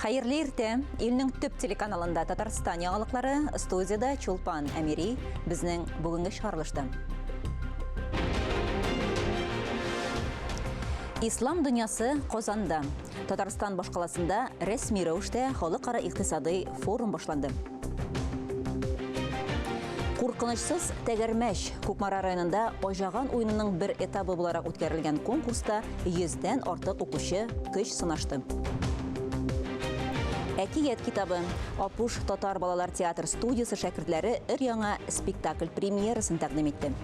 Хәерле иртә! Илнең төп телеканалында Татарстан яңалыклары, студиядә Чулпан Әмири, безнең бүгенге чыгарылышта. Ислам дөньясы Казанда. Татарстан башкаласында рәсми рәвештә халыкара икътисадый форум башланды. Куркынычсыз тәгәрмәч Кукмара районында Аҗаган уенының бер этабы буларак үткәрелгән конкурста йөздән артык укучы көч сынашты. Әкият китабы. Апуш татар балалар театр студиясе шәкертләре өр-яңа спектакль премьерасын тәкъдим итте.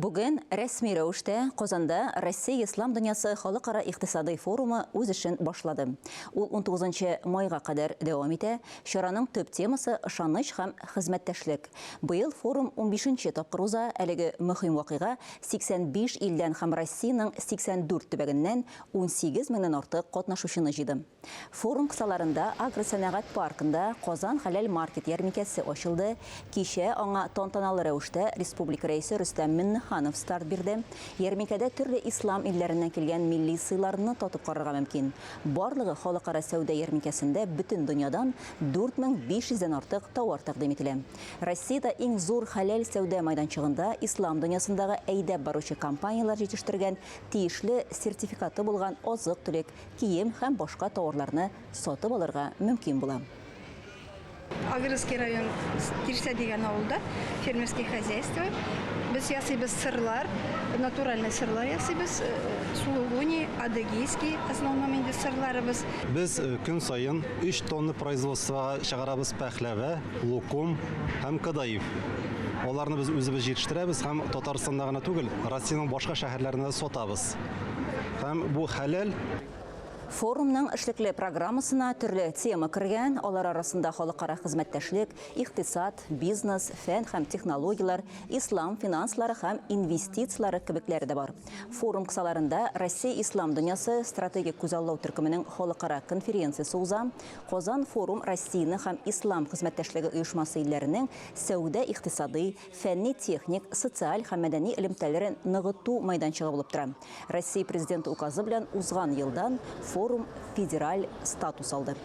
Бүген рәсми рәвештә Казанда Россия Ислам дөньясы халыкара икътисадый форумы үз эшен башлады. Ул 19 майга кадәр дәвам итә. Чараның төп темасы ышаныч һәм хезмәттәшлек. Быел форум 15 тапкыр уза. Әлеге мөһим вакыйга 85 илдән һәм Россиянең 84 төбәгеннән 18 меңнән артык катнашучыны җыйды. Форум кысаларында Агросәнәгать паркында Казан хәләл маркет ярминкәсе ачылды. Кичә аңа тантаналы рәвештә республика Рәисе Рөстәм Миннеханов старт бирде. Ярминкәдә төрле ислам илләреннән килгән милли сыйларны татып карарга мөмкин. Барлыгы халыкара сәүдә ярминкәсендә бөтен дөньядан 4500 дән артык товар тәкъдим ителә. Россиядә иң зур хәләл сәүдә майданчыгында ислам дөньясындагы әйдәп баручы компанияләр җитештергән тиешле сертификаты булган азык-төлек, кием һәм башка тауарларны сатып алырга мөмкин була. Агрызский район Тирсә дигән авылда фермерский хозяйство. Без ясыйбыз сырлар, натуральный сырлар ясыйбыз, сулугуни, адыгейский основном инде сырларыбыз. Без көн саен 3 тонна производствога чыгарабыз пәхләвә, лукум һәм кадаиф. Аларны без үзебез җитештерәбез һәм Татарстанда гына түгел, Россиянең башка шәһәрләрендә дә сатабыз. Һәм бу хәләл. Форумның эшлекле программасына төрле тема кергән, алар арасында халыкара хезмәттәшлек, икътисад, бизнес, фән һәм технологияләр, ислам финанслары һәм инвестицияләре кебекләре дә бар. Форум кысаларында Россия-Ислам дөньясы стратегик күзаллау төркеменең халыкара конференциясе уза. Казан форум Россияне һәм Ислам хезмәттәшлеге оешмасы илләренең сәүдә-икътисадый, фәнни-техник, социаль һәм мәдәни элемтәләрен ныгыту мәйданчыгы булып тора. Россия Президенты указы белән узган елдан форум федераль статус алды.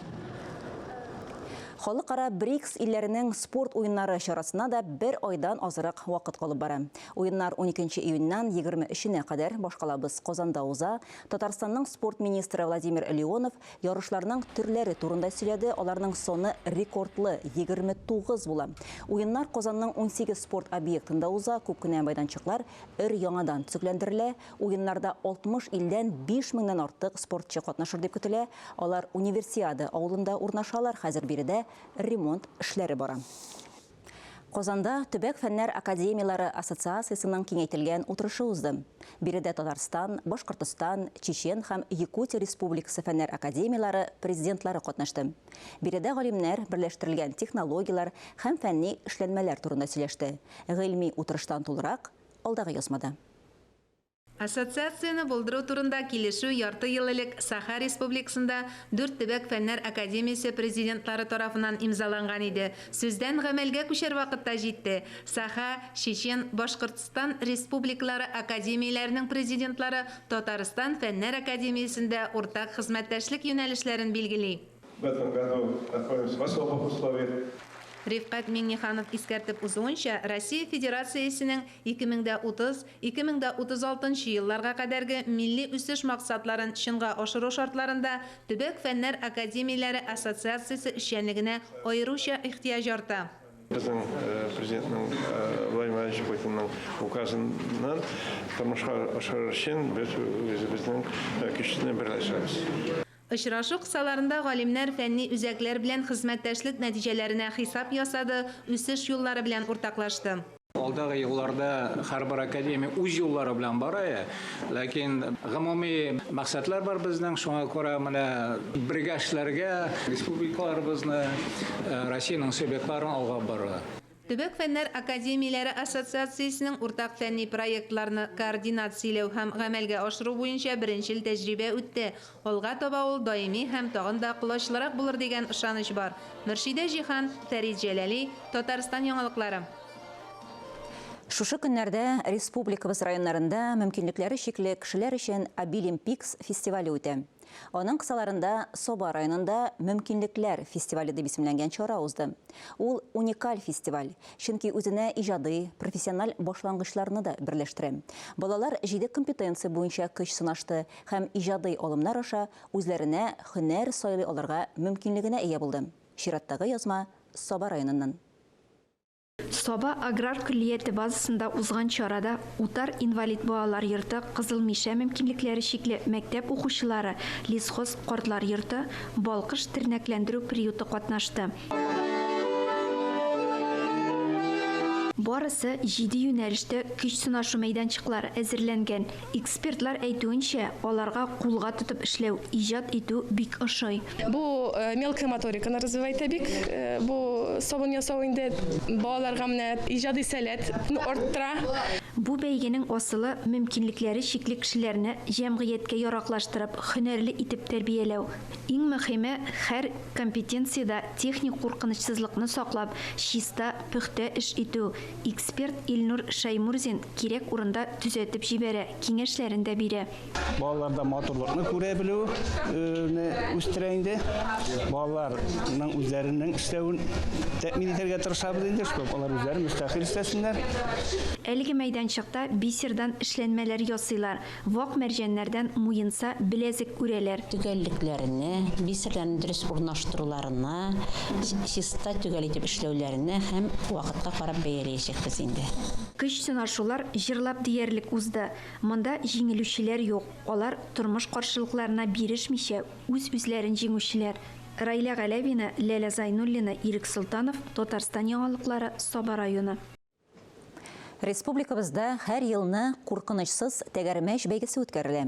Халыкара БРИКС илләренең спорт уеннары чарасына да бер айдан азрак вакыт калып бара. Уеннар 12 июньнән 23-нә кадәр башкалабыз Казанда уза. Татарстанның спорт министры Владимир Леонов Ярышларның төрләре турында сөйләде, аларның саны рекордлы, 29 була. Уеннар Казанның 18 спорт объектында уза, күп кенә мәйданчыклар өр-яңадан төзекләндерелә. Уеннарда 60 илдән 5 меңнән артык спортчы катнашыр дип көтелә. Алар Универсиада авылында урнашалар, хәзер биредә ремонт эшләре бара. Казанда Төбәк фәннәр академияләре ассоциациясенең киңәйтелгән утырышы узды. Биредә Татарстан, Башкортостан, Чечен һәм Якутия Республикасы фәннәр академияләре президентлары катнашты. Биредә галимнәр берләштерелгән технологияләр һәм фәнни эшләнмәләр турында сөйләште. Гыйльми утырыштан тулырак, алдагы язмада. Ассоциацияне булдыру турында килешү ярты ел элек Саха Республикасында дүрт төбәк фәннәр академиясе президентлары тарафыннан имзаланган иде. Сүздән гамәлгә күчәр вакыт та җитте. Саха, Чечен, Башкортстан республикалары академияләренең президентлары Татарстан Фәннәр академиясендә уртак хезмәттәшлек юнәлешләрен билгели. В этом году находимся в особых условиях. Рифкать Миңнеханов искәртеп узуынча, Россия Федерациясенең 2030, 2036 елларга кадәрге милли үсеш максатларын чынга ашыру шартларында төбәк фәннәр академияләре ассоциациясе эшчәнлегенә аеруча ихтыяҗ арта. Безнең Президентның Владимир Владимирович Путинның указыннан тормышка ашырыр өчен без үзебезнең көчне берләштерәбез. Очрашу кысаларында галимнәр фәнни үзәкләр белән хезмәттәшлек нәтиҗәләренә хисап ясады, үсеш юллары белән уртаклашты. Алдагы елларда һәрбер академия үз юллары белән бара, ләкин гомуми максатлар бар безнең, шуңа күрә менә бергә эшләргә, республикаларыбызны, Россиянең субъектларын алга барырга. Төбәк фәннәр академияләре ассоциациясенең уртак фәнни проектларны координацияләү һәм гамәлгә ашыру буенча беренчел тәҗрибә үтте. Алга таба ул даими һәм тагын да колачлырак булыр дигән ышаныч бар. Мөршидә Җиһан, Фәрит Җәләли, Татарстан яңалыклары. Шушы көннәрдә республикабыз районнарында мөмкинлекләре чикле кешеләр өчен Абилимпикс фестивале үтә. Аның кысаларында Саба районында Мөмкинлекләр фестивале дип исемләнгән чара узды. Ул уникаль фестиваль, чөнки үзенә иҗади, профессиональ башлангычларны да берләштерә. Балалар җиде компетенция буенча көч сынашты һәм иҗади алымнар аша үзләренә һөнәр сайлый алырга мөмкинлегенә ия булды. Чираттагы язма Саба районыннан. Саба аграр көллияте базасында узган чарада Утар инвалид балалар йорты, Кызыл Мишә мөмкинлекләре чикле мәктәп укучылары, Лесхоз картлар йорты, Балкыш тернәкләндерү приюты катнашты. Барысы җиде юнәлештә көч сынашу мәйданчыклары әзерләнгән. Экспертлар әйтүенчә, аларга кулга тотып эшләү, иҗат итү бик ошый. Бу мелкая моториканы развивать итә бик. Бу сабын ясау инде балаларга менә иҗади сәләтне арттыра. Бу бәйгенең асылы, мөмкинлекләре чикле кешеләрне җәмгыятькә яраклаштырып, һөнәрле итеп тәрбияләү. Иң мөхиме, һәр компетенциядә техник куркынычсызлыкны саклап, чиста, пөхтә эш итү. Эксперт Илнур Шәймурзин кирәк урында төзәтеп җибәрә, киңәшләрен дә бирә. Балаларда матурлыкны күрә белүне үстерә инде. Балаларның үзләренең эшләвен тәэмин итәргә тырышабыз инде, чтобы алар үзләре мөстәкыйль эшләсеннәр. Әлеге мәйданчыкта бисердан эшләнмәләр ясыйлар, вак мәрҗәннәрдән муенса, беләзек үрәләр. Төгәллекләренә, бисерләрне дөрес урнаштыруларына, чиста төгәл итеп эшләүләренә һәм вакытка карап бәяләячәкбез инде. Көч сынашулар җырлап диярлек узды. Монда җиңелүчеләр юк, алар тормыш каршылыкларына бирешмичә, үз-үзләрен җиңүчеләр. Раилә Галәвина, Ләлә Зайнуллина, Ирек Солтанов, Татарстан яңалыклары, Саба районы. Республикабызда һәр елны куркынычсыз тәгәрмәч бәйгесе үткәрелә.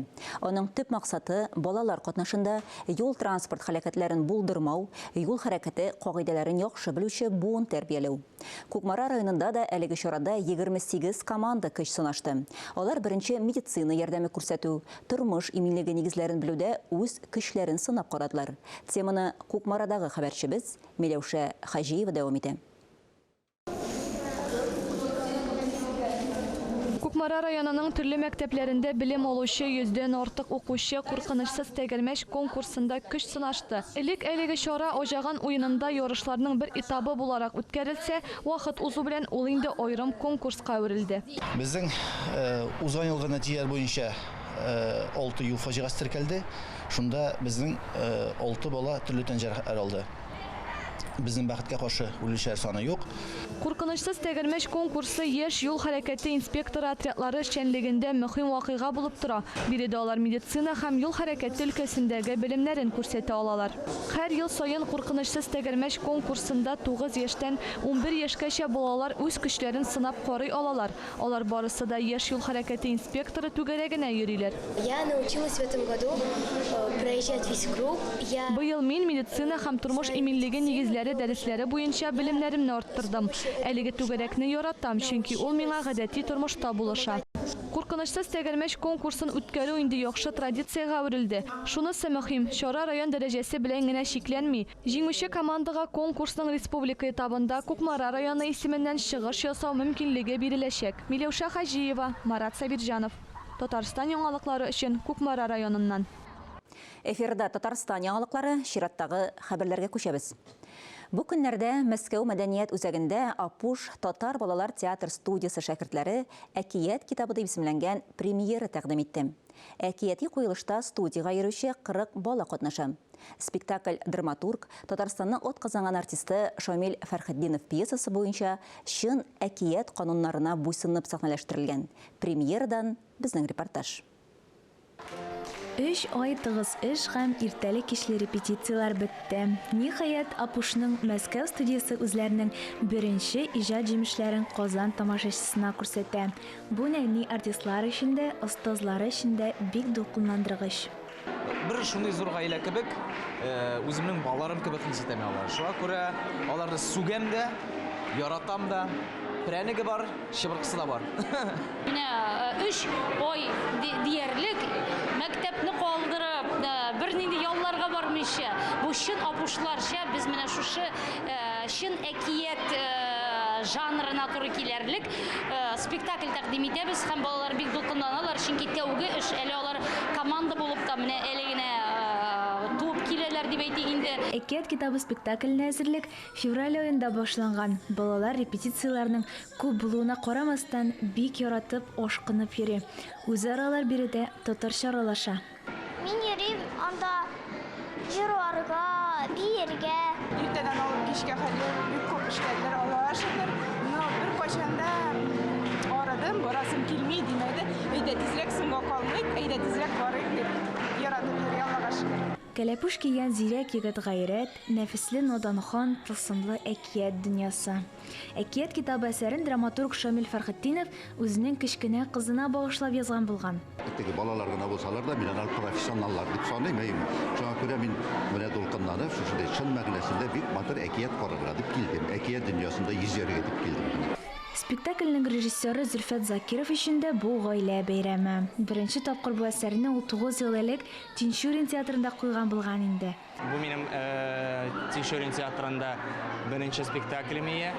Аның төп максаты балалар катнашында юл-транспорт һәлакәтләрен булдырмау, юл хәрәкәте кагыйдәләрен яхшы белүче буын тәрбияләү. Кукмара районында да әлеге чарада 28 команда көч сынашты. Алар беренче медицина ярдәме күрсәтү, тормыш иминлеге нигезләрен белүдә үз көчләрен сынап карадылар. Теманы Кукмарадагы хәбәрчебез Миләүшә Хаҗиева дәвам итә. Кукмара районының төрле мәктәпләрендә белем алучы 100дән артык укучы куркынычсыз тәгәрмәч конкурсында көч сынашты. Элек әлеге чара Аҗаган уенында ярышларның бер этабы буларак үткәрелсә, вакыт узу белән ул инде аерым конкурска әверелде. Безнең узган елгы нәтиҗәләр буенча 6 юл фаҗигасе теркәлде. Шунда безнең 6 бала төрле тән җәрәхәтләре алды. Безнең бәхеткә каршы үлүчеләр саны юк. Куркынычсыз тәгәрмәч конкурсы яшь юл хәрәкәте инспекторы отрядлары эшчәнлегендә мөһим вакыйга булып тора. Биредә алар медицина һәм юл хәрәкәте өлкәсендәге белемнәрен күрсәтә алалар. Һәр ел саен куркынычсыз тәгәрмәч конкурсында 9 яшьтән 11 яшькәчә балалар үз көчләрен сынап карый алалар. Алар барысы да яшь юл хәрәкәте инспекторы түгәрәгенә йөриләр. Я научилась в этом году проезжать весь круг. Я Быел мин медицина һәм тормыш иминлеге нигезләре дәресләре буенча белемнәремне арттырдым. Әлеге түгәрәкне яратам, чөнки ул миңа гадәти тормышта булыша. Куркынычсыз тәгәрмәч конкурсын үткәрү инде яхшы традициягә әверелде. Шунысы мөһим, чара район дәрәҗәсе белән генә чикләнми. Җиңүче командага конкурсның республика этабында Кукмара районы исеменнән чыгыш ясау мөмкинлеге биреләчәк. Миләүшә Хаҗиева, Марат Сабирҗанов. Татарстан яңалыклары өчен Кукмара районыннан. Эфирда Татарстан яңалыклары, чираттагы хәбәрләргә күчәбез. Бу көннәрдә Мәскәү мәдәният үзәгендә Апуш татар балалар театр студиясе шәкертләре Әкият китабы дип исемләнгән премьера тәкъдим итте. Әкияти куелышта студиягә йөрүче 40 бала катнаша. Спектакль драматург, Татарстанның атказанган артисты Шамил Фәрхетдинов пьесасы буенча чын әкият кануннарына буйсынып сәхнәләштерелгән. Премьерадан безнең репортаж. 3 ай тыгыз эш һәм иртәле-кичле репетицияләр бетте. Ниһаять, Апушның Мәскәү студиясе үзләренең беренче иҗат җимешләрен Казан тамашачысына күрсәтә. Бу нәни артистлар өчен дә, остазлары өчен дә бик дулкынландыргыч. Бер шундый зур гаилә кебек, үземнең балаларым кебек хис итәм алар. Шуңа күрә аларны сүгәм дә, Яратам да. Прәнеге бар, чыбыркысы да бар. Менә өч ай диярлек мәктәпне калдырып, бернинди ялларга бармыйча, бу чын апушларча без менә шушы чын әкият жанрына туры килерлек спектакль тәкъдим итәбез һәм балалар бик дулкынланалар, чөнки тәүге эш, әле алар команда булып та менә әле генә туып киләләр дип әйтик инде. Әкият китабы спектакленә әзерлек Февраль аенда башланган. Балалар репетицияләрнең күп булуына карамастан, бик яратып, ашкынып йөри. Үзара алар биредә татарча аралаша. Мин йөрим анда җырларга, биергә. Иртәдән алып кичкә хәтле бик күп эшләделәр, Аллага шөкер. Но беркайчан да арыдым, барасым килми димәде. Әйдә тизрәк соңга калмыйк, әйдә тизрәк барыйк дип яратып йөри, Аллага шөкер. Кәләпүш кигән зирәк егет Гайрәт, нәфесле надан хан, тылсымлы әкият дөньясы. Әкият китабы әсәрен драматург Шамил Фәрхетдинов үзенең кечкенә кызына багышлап язган булган. Теге балалар гына булсалар да, мин аларны профессионаллар дип саныйм, әйеме. Шуңа күрә мин менә дулкынланып, шушындый чын мәгънәсендә бик матур әкият карарга дип килдем, әкият дөньясында йөзәргә дип килдем менә. Спектакльнең режиссеры Зөлфәт Закиров өчен дә бу гаилә бәйрәме. Беренче тапкыр бу әсәрне ул 9 ел элек Тинчурин театрында куйган булган инде. Бу минем Тинчурин театрында беренче спектаклем ие.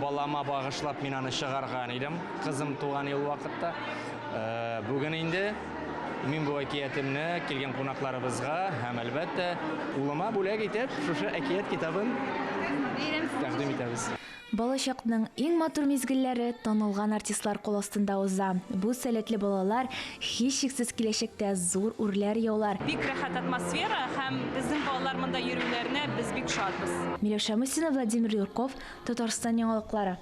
Балама багышлап мин аны чыгарган идем, кызым туган ел вакытта. Бүген инде мин бу әкиятемне килгән кунакларыбызга һәм, әлбәттә, улыма бүләк итеп, шушы әкият китабын тәкъдим итәбез. Балачакның иң матур мизгелләре танылган артистлар кул астында уза. Бу сәләтле балалар, һичшиксез, киләчәктә зур үрләр яулар. Бик рәхәт атмосфера һәм безнең балалар монда йөрүләренә без бик шатбыз. Миләүшә Мусина, Владимир Юрков, Татарстан яңалыклары.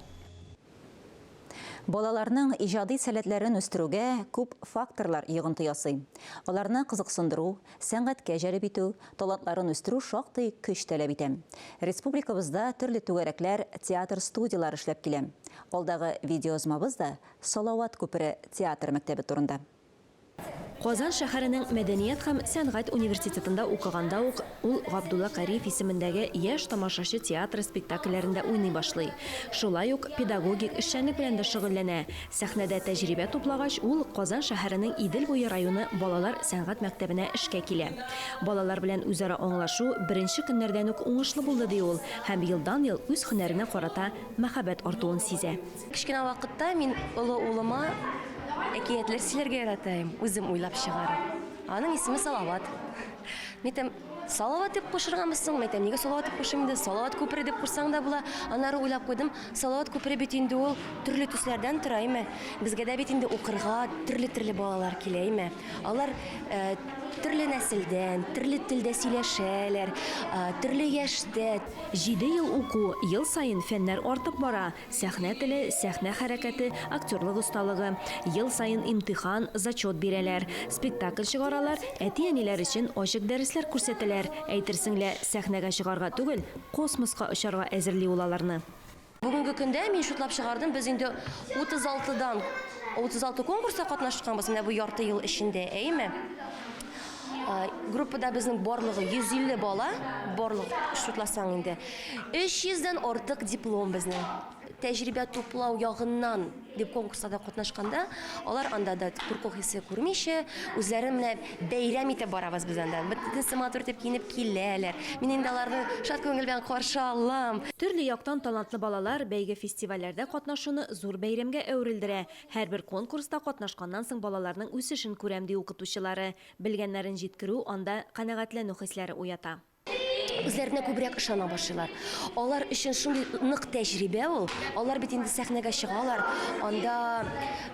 Балаларның иҗади сәләтләрен үстерүгә күп факторлар йогынты ясый. Аларны кызыксындыру, сәнгатькә җәлеп итү, талантларын үстерү шактый көч таләп итә. Республикабызда төрле түгәрәкләр, театр студияләре эшләп килә. Алдагы видеоязмабыз да Салават күпере театр мәктәбе турында. Казан шәһәренең мәдәният һәм сәнгать университетында укыганда ук ул Габдулла Кариев исемендәге Яшь тамашачы театры спектакльләрендә уйный башлый. Шулай ук педагогик эшчәнлек белән дә шөгыльләнә. Сәхнәдә тәҗрибә туплагач, ул Казан шәһәренең Идел буе районы балалар сәнгать мәктәбенә эшкә килә. Балалар белән үзара аңлашу беренче көннәрдән үк уңышлы булды, ди ул һәм елдан-ел үз һөнәренә карата мәхәббәт артуын сизә. Кечкенә вакытта мин олы улыма әкиятләр сөйләргә ярата идем, үзем уйлап чыгарып. Аның исеме Салават. Мин әйтәм, Салават дип кушыргамы соң? Мин әйтәм, нигә Салават дип кушыйм инде? Салават күпере дип кушсаң да була. Аннары уйлап куйдым, Салават күпере бит инде ул төрле төсләрдән тора, әйме? Безгә дә бит инде укырга төрле-төрле балалар килә, әйме? Алар э, төрле нәселдән, төрле телдә сөйләшәләр, э, төрле яшьтә. Җиде ел уку, ел саен фәннәр артып бара. Сәхнә теле, сәхнә хәрәкәте, актерлык осталыгы. Ел саен имтихан, зачет бирәләр. Спектакль чыгаралар, әти-әниләр өчен ачык дәресләр күрсәтәләр. Әйтерсең лә, сәхнәгә чыгарга түгел, космоска очарга әзерли ул аларны. Бүгенге көндә мин шутлап чыгардым, без инде 36 дан 36 конкурста катнашканбыз менә бу ярты ел эчендә, әйеме? Группада безнең барлыгы 150 бала, барлык шутласаң инде. 300 дән артык диплом безнең. Тәҗрибә туплау ягыннан дип конкурсларда катнашканда, алар анда да курку хисе күрмичә, үзләрен менә бәйрәм итеп барабыз без анда. Бөтенесе матур итеп киенеп киләләр. Мин инде аларны шат күңел белән каршы алам. Төрле яктан талантлы балалар бәйге-фестивальләрдә катнашуны зур бәйрәмгә әверелдерә. Һәрбер конкурста катнашканнан соң балаларның үсешен күрәм, ди укытучылары. Белгәннәрен җиткерү анда канәгатьләнү хисләре уята. Үзләренә күбрәк ышана башлыйлар. Алар өчен шундый нык тәҗрибә ул. Алар бит инде сәхнәгә чыгалар, анда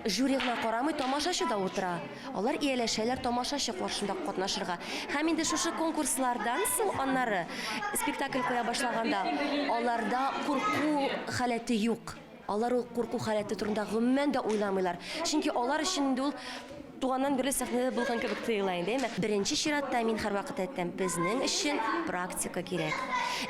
жюри гына карамый, тамашачы да утыра. Алар ияләшәләр тамашачы каршында катнашырга. Һәм инде шушы конкурслардан соң аннары спектакль куя башлаганда аларда курку халәте юк. Алар ул курку халәте турында гомумән дә уйламыйлар. Чөнки алар өчен инде ул туганнан бирле сәхнәдә булган кебек тоела инде, әйме? Беренче чиратта мин һәрвакыт әйтәм, безнең өчен практика кирәк.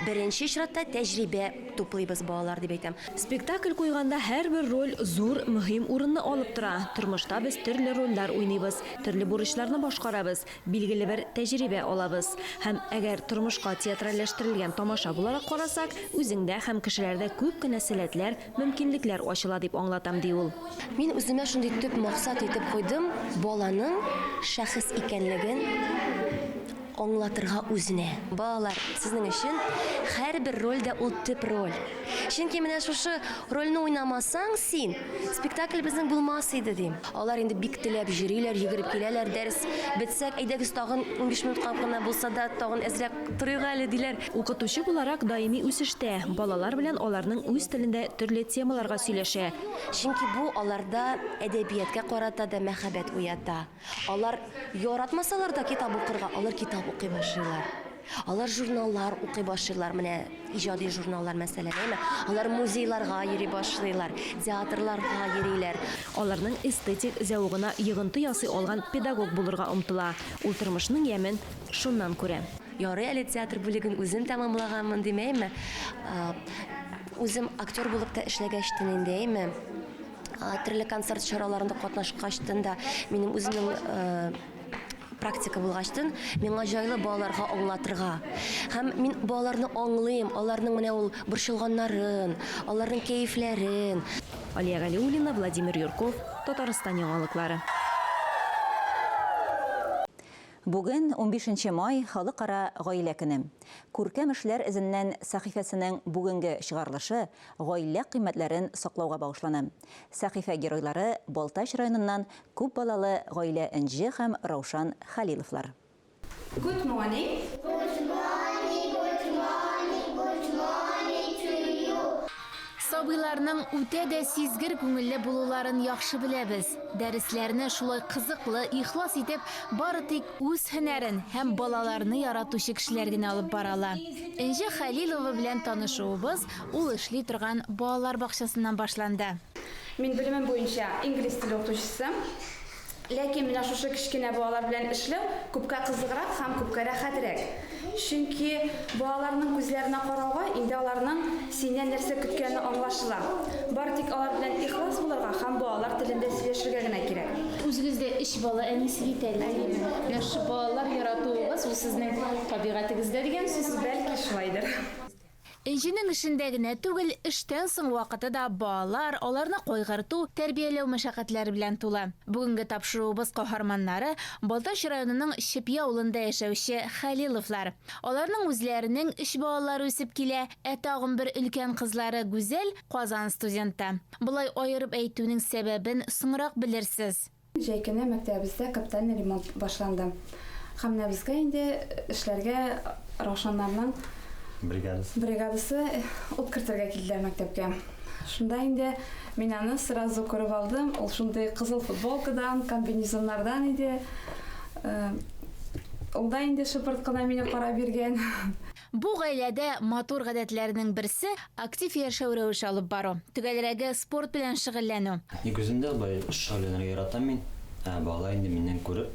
Беренче чиратта тәҗрибә туплыйбыз балалар дип әйтәм. Спектакль куйганда һәрбер роль зур, мөһим урынны алып тора. Тормышта без төрле рольләр уйныйбыз, төрле бурычларны башкарабыз, билгеле бер тәҗрибә алабыз. Һәм әгәр тормышка театральләштерелгән тамаша буларак карасак, үзеңдә һәм кешеләрдә күп кенә сәләтләр, мөмкинлекләр ачыла дип аңлатам, ди ул. Мин үземә шундый төп максат итеп куйдым, баланың шәхес икәнлеген аңлатырга үзенә. Балалар, сезнең өчен һәрбер роль дә ул төп роль. Чөнки менә шушы рольне уйнамасаң син, спектакль безнең булмас иде, дим. Алар инде бик теләп йөриләр, йөгереп киләләр, дәрес бетсәк, әйдәгез тагын 15 минутка гына булса да, тагын әзрәк торыйк әле, диләр. Укытучы буларак даими үсештә, балалар белән аларның үз телендә төрле темаларга сөйләшә. Чөнки бу аларда әдәбиятка карата да мәхәббәт уята. Алар яратмасалар да китап укырга, алар китап укый башлыйлар. Алар журналлар укый башлыйлар, менә иҗади журналлар, мәсәлән, әйме? Алар музейларга йөри башлыйлар, театрларга йөриләр. Аларның эстетик зәвыгына йогынты ясый алган педагог булырга омтыла. Ул тормышның ямен шуннан күрә. Ярый әле театр бүлеген үзем тәмамлаганмын дим, әйме? Үзем актер булып та эшләгәчтен инде, әйме? Төрле концерт чараларында катнашкачтын да, минем үземнең практика булгачтын, миңа җайлы балаларга аңлатырга. Һәм мин балаларны аңлыйм, аларның менә ул борчылганнарын, аларның кәефләрен. Алия Галиуллина, Владимир Юрков, Татарстан яңалыклары. Бүген 15 май Халыкара гаилә көне. Күркәм эшләр эзеннән сәхифәсенең бүгенге чыгарылышы гаилә кыйммәтләрен саклауга багышлана. Сәхифә геройлары Балтач районыннан күп балалы гаилә Энҗе һәм Раушан Хәлиловлар. Good morning. Good morning, good morning, good morning to you. Сабыйларның үтә дә сизгер күңелле булуларын яхшы беләбез. Дәресләрне шулай кызыклы, ихлас итеп, бары тик үз һөнәрен һәм балаларны яратучы кешеләр генә алып бара ала. Энҗе Хәлилова белән танышуыбыз ул эшли торган балалар бакчасыннан башланды. Мин белемем буенча инглиз теле укытучысы. Ләкин менә шушы кечкенә балалар белән эшләү күпкә кызыграк һәм күпкә рәхәтрәк. Чөнки балаларның күзләренә карауга инде аларның синнән нәрсә көткәне аңлашыла. Бары тик алар белән ихлас булырга һәм балалар телендә сөйләшергә генә кирәк. Үзегез дә өч бала әнисе бит әле. Менә шушы балалар яратуыгыз ул сезнең табигатегездә дигән сүз. Бәлки шулайдыр. Энҗенең эшендә генә түгел, эштән соң вакыты да балалар, аларны кайгырту, тәрбияләү мәшәкатьләре белән тулы. Бүгенге тапшыруыбыз каһарманнары Балтач районының Чепья авылында яшәүче Хәлиловлар. Аларның үзләренең өч балалары үсеп килә, ә тагын бер өлкән кызлары Гүзәл Казан студенты. Болай аерып әйтүнең сәбәбен соңрак белерсез. Җәй көне мәктәбебездә капитальный ремонт башланды. Һәм менә безгә инде эшләргә Раушаннарның бригадасы бригадасы ут кертергә килделәр мәктәпкә. Шунда инде мин аны сразу күреп алдым. Ул шундый кызыл футболкадан, комбинезоннардан иде. Ул да инде шыпырт кына мине карап йөргән. Бу гаиләдә матур гадәтләрнең берсе, актив яшәү рәвеше алып бару. Төгәлрәге, спорт белән шөгыльләнү. Ник үзем дә болай шөгыльләнергә яратам мин. Ә балалар инде миннән күреп,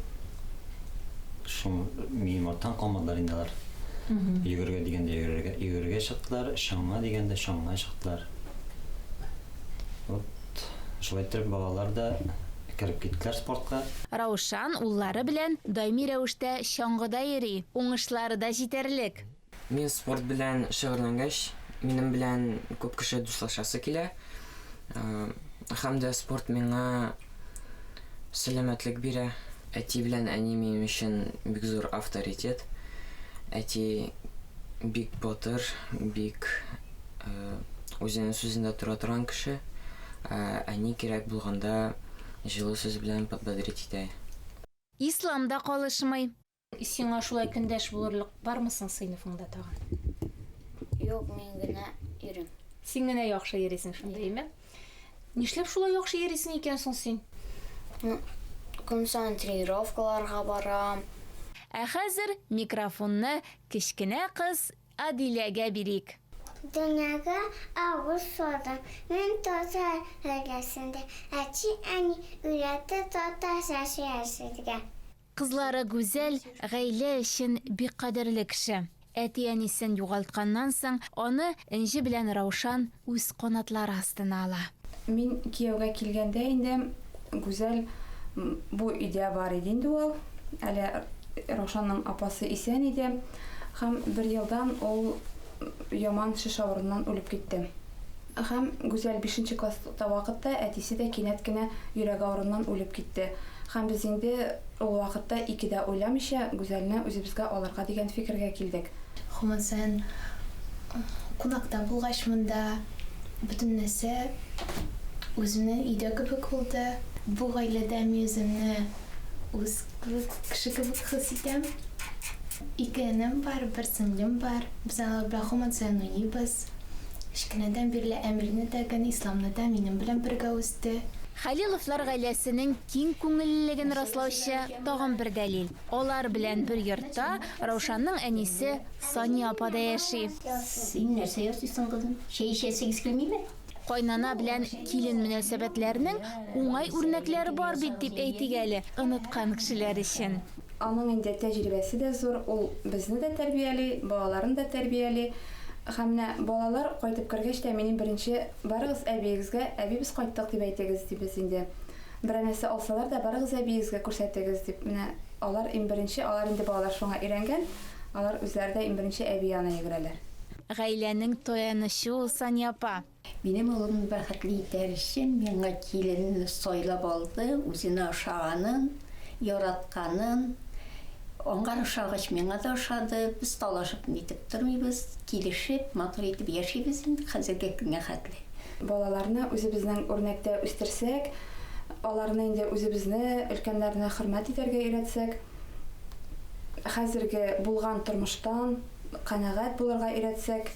шул минем арттан калмадылар инде алар. Йөгерергә дигәндә йөгерергә, йөгерергә чыктылар, чаңга дигәндә чаңга чыктылар. Вот шулай иттереп балалар да кереп киттеләр спортка. Раушан уллары белән даими рәвештә чаңгыда йөри, уңышлары да җитәрлек. Мин спорт белән шөгыльләнгәч, минем белән күп кеше дуслашасы килә. Һәм дә спорт миңа сәламәтлек бирә. Әти белән әни минем өчен бик зур авторитет. Әти бик батыр, бик үзенең сүзендә тора торган кеше. Ә әни кирәк булганда җылы сүз белән подбодрить итә. Ислам да калышмый. Сиңа шулай көндәш булырлык бармы соң сыйныфыңда тагын? Юк, мин генә йөрим. Син генә яхшы йөрисең шунда, әйме? Нишләп шулай яхшы йөрисең икән соң син? Көн саен тренировкаларга барам. Ә хәзер микрофонны кечкенә кыз Адиләгә бирик. Дөньяга авыз салдым. Мин татар гаиләсендә. Әти-әни өйрәтте татарча сөйләшергә. Кызлары Гүзәл гаилә өчен бик кадерле кеше. Әти-әнисен югалтканнан соң, аны Энҗе белән Раушан үз канатлары астына ала. Мин кияүгә килгәндә инде Гүзәл бу өйдә бар иде инде ул. Әле Раушанның апасы исән иде. Һәм бер елдан ул яман шеш авыруыннан үлеп китте. Һәм Гүзәл бишенче класста вакытта әтисе дә кинәт кенә йөрәк авыруыннан үлеп китте. Һәм без инде ул вакытта ике дә уйламыйча Гүзәлне үзебезгә алырга дигән фикергә килдек. Гомумән, кунакта булгач монда бөтен нәрсә үземнең өйдә кебек булды. Бу гаиләдә мин үземне үз кебек, кеше кебек хис итәм. Ике энем бар, бер сеңлем бар. Без алар белән һаман саен уйныйбыз. Кечкенәдән бирле Әмирне дә, гэн Исламны да минем белән бергә үсте. Хәлиловлар гаиләсенең киң күңеллелеген раслаучы тагын бер дәлил, алар белән бер йортта Раушанның әнисе Сания апа да яши. Син нәрсә ясыйсың, кызым? Чәй эчәсегез килмиме? Кайнана белән килен мөнәсәбәтләренең уңай үрнәкләре бар бит, дип әйтик әле, оныткан кешеләр өчен. Аның инде тәҗрибәсе дә зур, ул безне дә тәрбияли, балаларын да тәрбияли. Һәм менә балалар кайтып кергәч тә, минем беренче, Барыгыз әбиегезгә, әби без кайттык дип әйтегез, дибез инде. Берәр нәрсә алсалар да, барыгыз әбиегезгә күрсәтегез, дип. Менә алар иң беренче, алар инде балалар шуңа өйрәнгән, алар үзләре дә иң беренче әби янына йөгерәләр. Гаиләнең таянычы ул Сания апа. Минем улымны бәхетле итәр өчен миңа киленне сайлап алды, үзенә ошаганын, яратканын. Аңар ошагач, миңа да ошады. Без талашып нитеп тормыйбыз, килешеп, матур итеп яшибез инде хәзерге көнгә хәтле. Балаларны үзебезнең үрнәктә үстерсәк, аларны инде үзебезне, өлкәннәрне хөрмәт итәргә өйрәтсәк, хәзерге булган тормыштан, Канәгать булырга өйрәтсәк,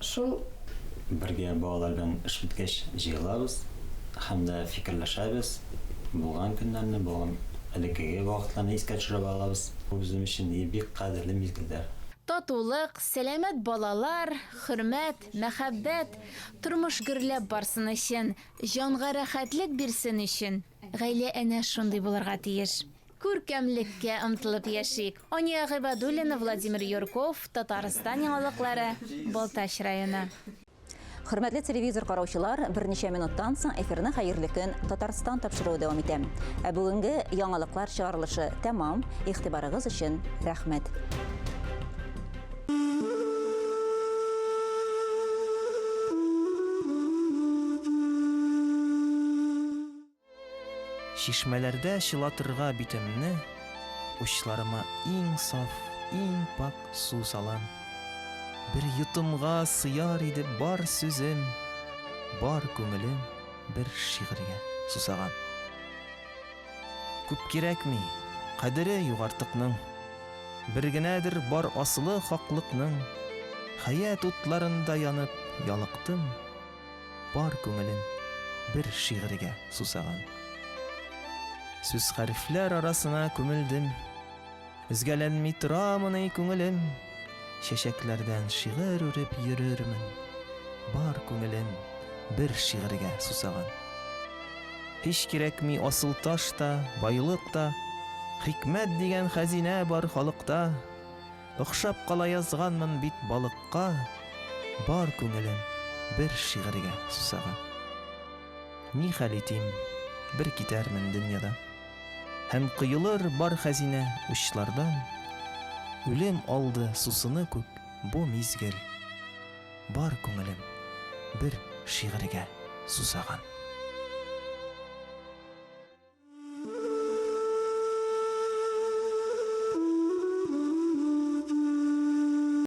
шул. Бергә балалар белән эш беткәч җыелабыз һәм дә фикерләшәбез, булган көннәрне, булган элеккеге вакытларны искә төшереп алабыз. Бу безнең өчен бик кадерле мизгелләр. Татулык, сәламәт балалар, хөрмәт, мәхәббәт, тормыш гөрләп барсын өчен, җанга рәхәтлек бирсен өчен, гаилә әнә шундый булырга тиеш. Күркәмлеккә омтылып яшик. Ания Гыйбадуллина, Владимир Юрков, Татарстан яңалыклары, Балтач районы. Хөрмәтле телевизор караучылар, берничә минуттан соң эфирны Хәерле көн Татарстан тапшыруы дәвам итә. Ә бүгенге яңалыклар чыгарылышы тәмам. Игътибарыгыз өчен рәхмәт. Чишмәләрдә чылатырга битемне, Учларыма иң саф, иң пакь су салам. Бер йотымга сыяр иде бар сүзем, Бар күңелем бер шигырьгә сусаган. Күп кирәкми, кадере юк артыкның, Бер генәдер бар асылы хаклыкның. Хәят утларында янып ялыктым. Бар күңелем бер шигырьгә сусаган. Сүз-хәрефләр арасына күмелдем. Өзгәләнми торамыни күңелем? Чәчәкләрдән шигырь үреп йөрермен. Бар күңелем бер шигырьгә сусаган. Һич кирәкми асыл таш та, байлык та, Хикмәт дигән хәзинә бар халыкта. Охшап кала язганмын бит балыкка, Бар күңелем бер шигырьгә сусаган. Ни хәл итим, бер китәрмен дөньядан, Һәм коелыр бар хәзинә учлардан, Үлем алды сусыны күк бу мизгел, Бар күңелем бер шигырьгә сусаган.